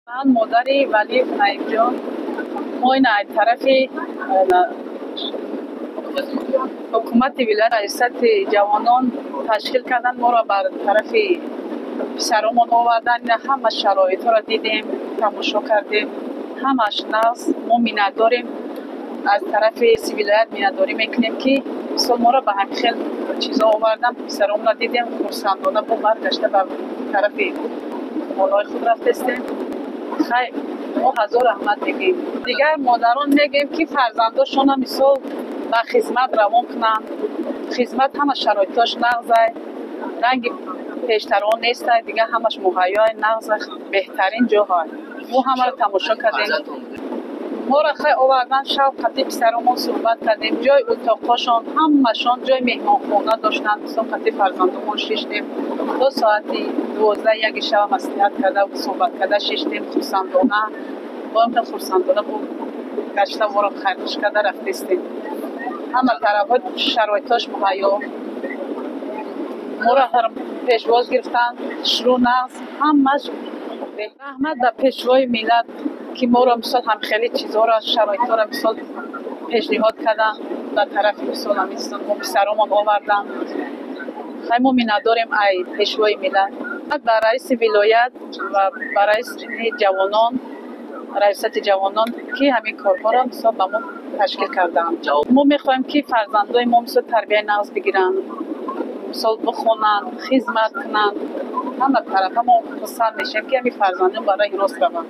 Ман модари Валиев Наимҷон. Мо ин аз тарафи ҳукумати вилоят, раёсати ҷавонон ташкил кардан, моро бар тарафи писаромон овардан. Ина ҳама шароитҳоро дидем, тамошо кардем, ҳамаш нағз. Мо миннатдорем, аз тарафи вилоят миннатдорӣ мекунем, ки мисол моро ба ҳамин хел чизо овардан. Писаромонро дидем, хурсандона бо баргашта ба тарафи хонаҳои худ рафтестем. Хай, мо ҳазор раҳмат мегӯем. Дигар модарон мегӯем, ки фарзандошонро мисол ба хизмат равон кунанд. Хизмат ҳама шароитош нағзай, ранги пештарон нестай, дигар ҳамаш муҳайёй, нағза, беҳтарин ҷоҳай. Мо ҳамаро тамошо кардем. Моро хай овардан, шав қати писаромон суҳбат кардем. Ҷои утоқҳошон ҳамашон, ҷои меҳмонхона доштанд. Мисол қати фарзандомон шиштем, то соати 12-1 шава маслиҳат карда, суҳбат карда шиштем хурсандона. Боимта хурсандона бо гашта моро хайрхуш карда рафтестем. Ҳама тарафҳо шароитош муҳайё, моро пешвоз гирифтанд, шурӯъ нағз, ҳамаш. Раҳмат ба пешвои миллат, ки моро мисол ҳамхели чизҳоро, шароитҳоро мисол пешниҳод карданд, ба тарафи мисол ҳамин мо писаромон оварданд. Хай, мо миннатдорем ай пешвои миллат, ба раиси вилоят ва ба раиси ҷавонон, раёсати ҷавонон, ки ҳамин корҳоро мисол ба мо ташкил кардаанд. Мо мехоҳем, ки фарзандои мо мисол тарбияи нағз бигиранд, мисол бихонанд, хизмат кунанд. Ҳама тарафа мо хурсанд мешавем, ки ҳамин фарзандон ба роҳи рост раванд.